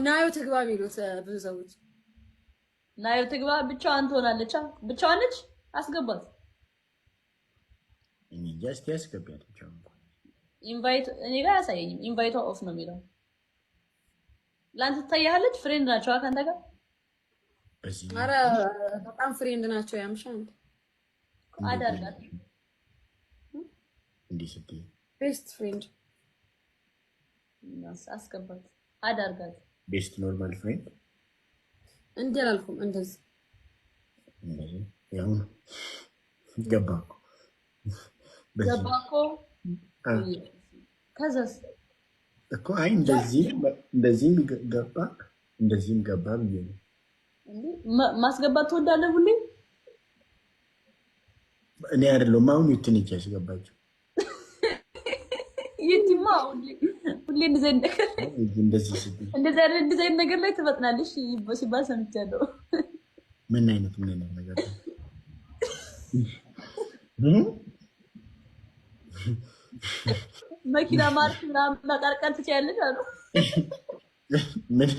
ናዮ ትግባ የሚሉት ብዙ ሰዎች። ናዮ ትግባ፣ ብቻዋን ትሆናለች። ብቻዋን ነች፣ አስገባት። እኔ እንጃ፣ እስኪ አስገቢያት ብቻዋን እንኳን። Invite እኔ ጋር አያሳየኝም። Invite ቷ off ነው የሚለው። ለአንተ ትታያለች። Friend ናቸው ከአንተ ጋር። በዚህ ኧረ በጣም friend ናቸው። ያምሻ እንዴ? አዳርጋት። እንዲህ ስትይ Best friend። አስገባት፣ አዳርጋት። Best normal friend። እንዲህ አላልኩም፣ እንደዚህ። እንደዚህ ያው ነው። ገባ እኮ በዚህ። ገባ እኮ። ከዛስ? እኮ አይ፣ እንደዚህም እንደዚህም ገባ፣ እንደዚህም ገባ ብዬ ነው። እንዴ፣ ማስገባት ትወዳለህ ሁሌ? እኔ አይደለሁም፣ አሁን ዩትን እጅ ያስገባቸው። የቲማ ሁሌ ሁሌ እንደዚህ አይነት ነገር እንደዚህ ስትይ እንደዚህ አይነት ነገር ላይ ትፈጥናለሽ ሲባል ሰምቻለሁ። ምን አይነት ነገር ነው? መኪና ማርሽ ምናምን መቀርቀር ትችያለሽ አሉ። ምን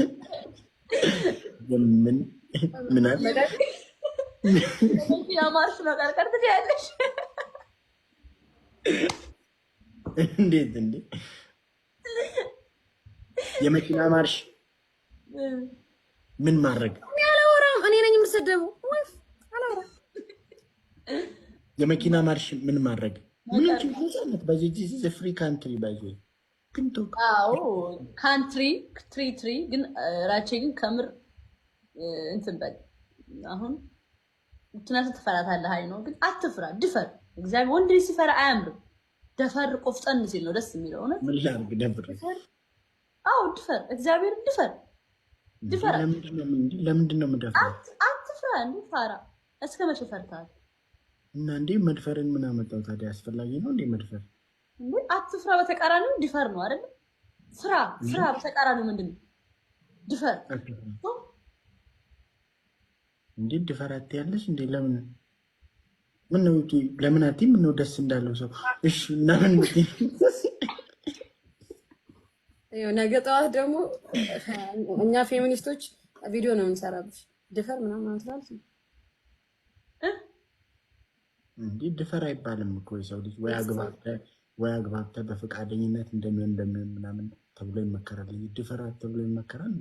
ምን ምን አለ? መኪና ማርሽ መቀርቀር ትችያለሽ። እንዴት እንዴ? የመኪና ማርሽ ምን ማድረግ? እኔ አላወራም። እኔ ነኝ የምሰደበው። ወፍ አላወራም። የመኪና ማርሽ ምን ማድረግ? ምንም ችግር፣ ነፃነት፣ በዚህ free country ባይ ግን talk። አዎ፣ country ትሪ ትሪ ግን ራቼ ግን ከምር እንትን በል፣ አሁን ትናንት ትፈራታለህ። አይ ነው፣ ግን አትፍራ፣ ድፈር። እግዚአብሔር ወንድ ልጅ ሲፈራ አያምርም። ደፈር ቆፍጠን ሲል ነው ደስ የሚለው። እውነት። ምን ላድርግ? ደብር። አዎ ድፈር፣ እግዚአብሔር ድፈር፣ ድፈር። ለምንድን ነው የምደፍረው? አትፍራ። እንዴ ፋራ፣ እስከ መቼ ፈርተሃል? እና እንዴ መድፈርን ምን አመጣው ታዲያ? አስፈላጊ ነው እንዴ መድፈር? እንዴ አትፍራ፣ በተቃራኒው ድፈር ነው አይደል? ፍራ፣ ፍራ በተቃራኒው ምንድን ነው? ድፈር። እንዴ ድፈር አትያለሽ እንዴ? ለምን ምን ነው ለምን አትይም? ምን ነው ደስ እንዳለው ሰው እሺ ምናምን ብትይ። ይኸው ነገ ጠዋት ደግሞ እኛ ፌሚኒስቶች ቪዲዮ ነው የምንሰራብሽ። ድፈር ምናምን ትላለች። እንዴ ድፈር አይባልም እኮ። የሰው ልጅ ወይ አግባብተህ በፈቃደኝነት እንደሚሆን እንደሚሆን ምናምን ተብሎ ይመከራል። እንጂ ድፈር ተብሎ ይመከራል?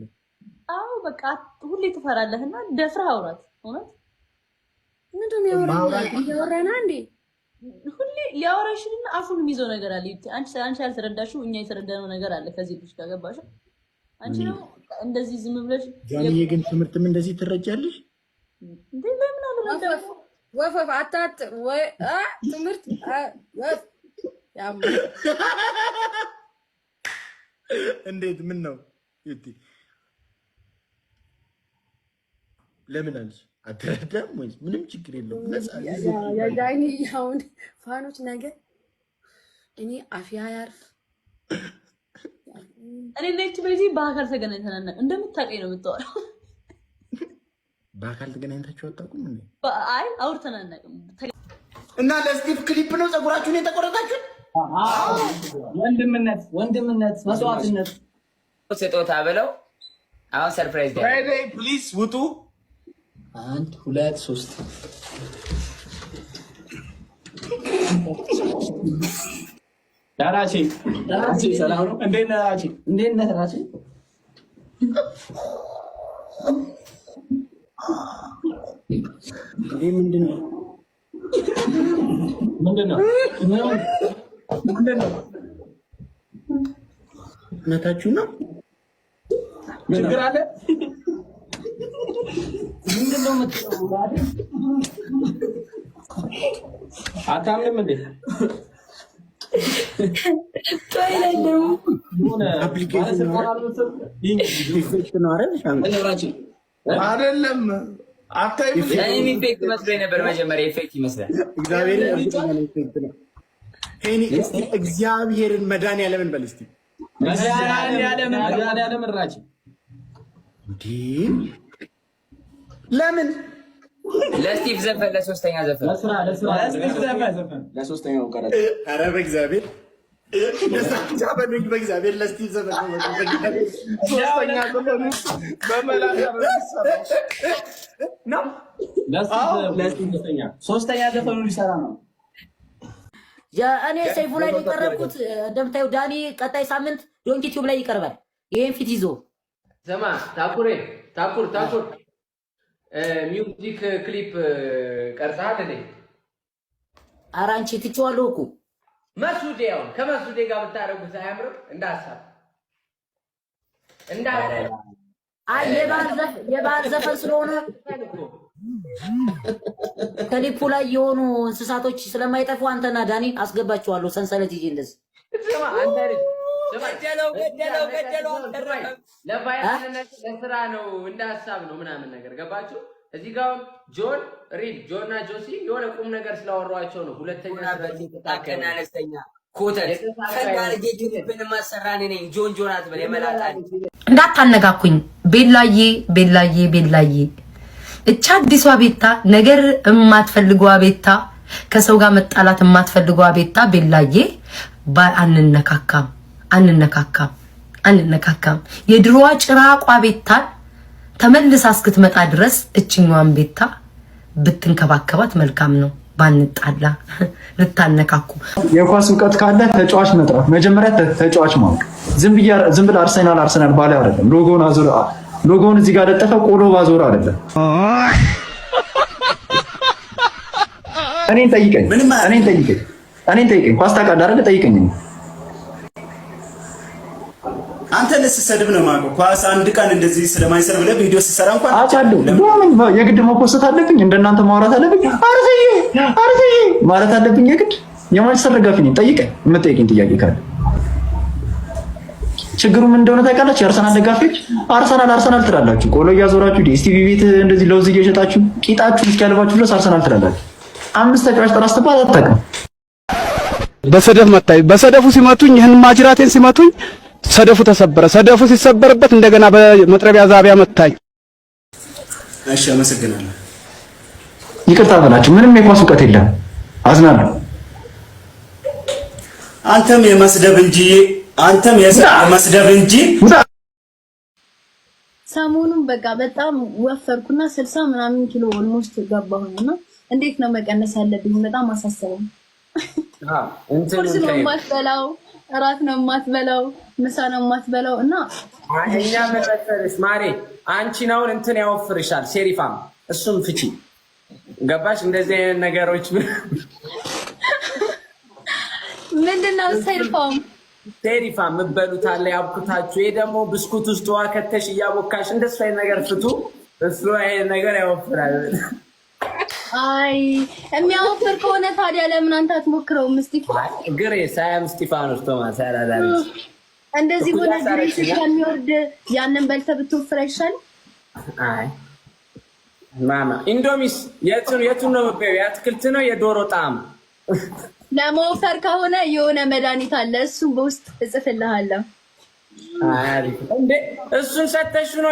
አዎ በቃ ሁሌ ትፈራለህ እና ደፍረህ አውራት። እውነት። ምንድን ነው የሚያወራው? እያወራና እንዴ? ሁሌ ሊያወራሽንና አፉን የሚይዘው ነገር አለ። አንቺ ያልተረዳሽው እኛ የተረዳነው ነገር አለ ከዚህ ልጅ ጋር፣ ገባሽ? አንቺ ደግሞ እንደዚህ ዝም ብለሽ ጃንዬ ግን ትምህርትም እንደዚህ ትረጃለሽ? እንዴ ለምን አልረዳም? ወፍ ወፍ አታት ወይ ትምህርት ወፍ ያማ። እንዴት? ምን ነው ዩቲ፣ ለምን አልሽ? አትረዳም ወይስ? ምንም ችግር የለውም። ነፃ የጃኒ አሁን fan ኦች ነገ እኔ አፊያ ያርፍ። እኔ ነች በዚህ በአካል ተገናኝተናል። እንደምታውቀኝ ነው የምታወራው። በአካል ተገናኝታችሁ አታውቁም እንዴ? አይ አውርተን አናውቅም። እና ለስቲቭ ክሊፕ ነው ፀጉራችሁን የተቆረጣችሁት? ወንድምነት፣ ወንድምነት፣ መስዋዕትነት። ስጦታ ብለው አሁን surprise። Friday please ውጡ። አንድ፣ ሁለት፣ ሶስት። ራቼ ራቼ፣ ሰላም ነው? እንዴት ነህ ራቼ? እንዴት ነህ ራቼ? እንዴ ምንድን ነው? ምንድን ነው? ምንድን ነው? እውነታችሁ ነው? ችግር አለ? ምንድን ነው የምትለው? አታምንም እንዴ? Application ነው effect ነው አይደል? ራቼ? አይደለም፣ አታይም። እኔም effect መስሎኝ ነበር መጀመሪያ፣ effect ይመስላል። እግዚአብሔርን እርግጠኛ ነኝ effect ነው። ሄኒ፣ እስቲ እግዚአብሔርን መድኃኒዓለምን በል እስቲ። መድኃኒዓለምን ራቼ። እንዴ ለምን? ለስቲቭ ዘፈን፣ ለሶስተኛ ዘፈን። ለስራ ለስራ ለስቲቭ ዘፈን። ለሶስተኛው ቀረጽ። ኧረ በእግዚአብሔር። ለዛ በሉኝ በእግዚአብሔር፣ ለስቲቭ ዘፈን ነው በእግዚአብሔር። ሶስተኛ ዘፈኑ በመላጣ ነው የሚሰራው። ነው። ለስቲቭ ሶስተኛ ሶስተኛ ዘፈኑ ሊሰራ ነው። እኔ ሰይፉ ላይ ነው የቀረብኩት። እንደምታዩ ዳኒ ቀጣይ ሳምንት ዶንኪ ቲዩብ ላይ ይቀርባል። ይሄን ፊት ይዞ። ስማ ታኩሬ፣ ታኩር ታኩር፣ music clip ቀርጸሃል እንዴ? ኧረ አንቺ ትቼዋለሁ እኮ። መሱዴ፣ አሁን ከመሱዴ ጋር ብታደርጉት አያምርም? እንደ ሀሳብ እንደ ሀሳብ። አይ የባህል ዘፈን ስለሆነ ክሊፑ ላይ የሆኑ እንስሳቶች ስለማይጠፉ አንተና ዳኒ አስገባችኋለሁ። ሰንሰለት ይዤ እንደዚህ። ስማ አንተ ልጅ ስማ፣ ገደለው፣ ገደለው፣ ገደለው፣ አልተረፈም። ለ viral ነት ለስራ ነው፣ እንደ ሀሳብ ነው ምናምን ነገር፣ ገባችሁ? እዚህ ጋር አሁን ጆን real ጆን እና ጆሲ የሆነ ቁም ነገር ስላወሯቸው ነው። ሁለተኛ ስራቸው የተሳካ ቀን ነው። አነስተኛ ኮተት የተሳካ ፈንዳርጌ ክሊፕን ማሰራ እኔ ነኝ። ጆን ጆን አትበል የመላጣ ልጅ። እንዳታነካኩኝ ቤላዬ፣ ቤላዬ፣ ቤላዬ፣ እቻ አዲሷ ቤታ፣ ነገር የማትፈልገዋ ቤታ፣ ከሰው ጋር መጣላት የማትፈልገዋ ቤታ ቤላዬ፣ አንነካካም፣ አንነካካም፣ አንነካካም። የድሮዋ ጭራቋ ቤታን ተመልሳ እስክትመጣ ድረስ እችኛዋን ቤታ ብትንከባከባት መልካም ነው። ባንጣላ ልታነካኩ የኳስ እውቀት ካለ ተጫዋች መጥራት፣ መጀመሪያ ተጫዋች ማወቅ። ዝም ብለህ አርሰናል አርሰናል ባለ አይደለም። ሎጎውን አዞር፣ ሎጎውን እዚህ ጋር ለጠፈ ቆሎ ባዞር አይደለም። እኔን ጠይቀኝ፣ እኔን ጠይቀኝ፣ እኔን ጠይቀኝ። ኳስ ታውቃለህ አይደለ? ጠይቀኝ። አንተ ልትሰድብ ነው የማውቀው። ኳስ አንድ ቀን እንደዚህ ስለማይሰር ብለህ ቪዲዮ ስትሰራ እንኳን አውቃለሁ። ለምን የግድ መፖሰት አለብኝ? እንደናንተ ማውራት አለብኝ? አርሰዬ አርሰዬ ማለት አለብኝ የግድ? የማንቸስተር ደጋፊ ነኝ። ጠይቀኝ፣ የምጠይቀኝ ጥያቄ ካለ። ችግሩ ምን እንደሆነ ታውቃላችሁ? የአርሰናል ደጋፊዎች አርሰናል አርሰናል ትላላችሁ። ቆሎ እያዞራችሁ ዲኤስቲቪ ቤት እንደዚህ ለውዝ እየሸጣችሁ ቂጣችሁ እስኪያልባችሁ ድረስ አርሰናል ትላላችሁ። አምስት ተጫዋች ጥራ ስትባል አታውቅም። በሰደፍ መታኝ። በሰደፉ ሲመቱኝ ይህን ማጅራቴን ሲመቱኝ ሰደፉ ተሰበረ። ሰደፉ ሲሰበርበት እንደገና በመጥረቢያ ዛቢያ መታኝ። እሺ፣ አመሰግናለሁ። ይቅርታ በላችሁ። ምንም የኳስ እውቀት የለም። አዝናለሁ። አንተም የመስደብ እንጂ፣ አንተም የመስደብ እንጂ። ሰሞኑን በቃ በጣም ወፈርኩና 60 ምናምን ኪሎ almost ገባሁኝ እና እንዴት ነው መቀነስ ያለብኝ? በጣም አሳሰበኝ። ቁርስ ነው የማትበላው፣ እራት ነው የማትበላው፣ ምሳ ነው የማትበላው እና እኛ ምን መሰለሽ ማሬ፣ አንቺን አሁን እንትን ያወፍርሻል ሴሪፋም፣ እሱም ፍቺ፣ ገባሽ? እንደዚህ አይነት ነገሮች። ምንድነው ሴሪፋም? ሴሪፋም የምትበሉት አለ ያብኩታችሁ። ይሄ ደግሞ ብስኩት ውስጥ ውሃ ከተሽ እያቦካሽ እንደሱ አይነት ነገር ፍቱ። እሱ አይነት ነገር ያወፍራል። አይ የሚያወፍር ከሆነ ታዲያ ለምን አንተ አትሞክረውም? እስቲ ግሬስ አያም እስጢፋኖስ ቶማስ ያላዳለች። እንደዚህ ሆነ ግሬስ ከሚወርድ ያንን በልተህ ብትወፍር አይሻልም? አይ ማማ፣ ኢንዶሚስ የቱን የቱን ነው የምትበይው? የአትክልት ነው የዶሮ ጣዕም? ለመወፈር ከሆነ የሆነ መድኃኒት አለ። እሱን በውስጥ እጽፍልሃለሁ። አሪፍ እንዴ፣ እሱን ሰተሽ ነው።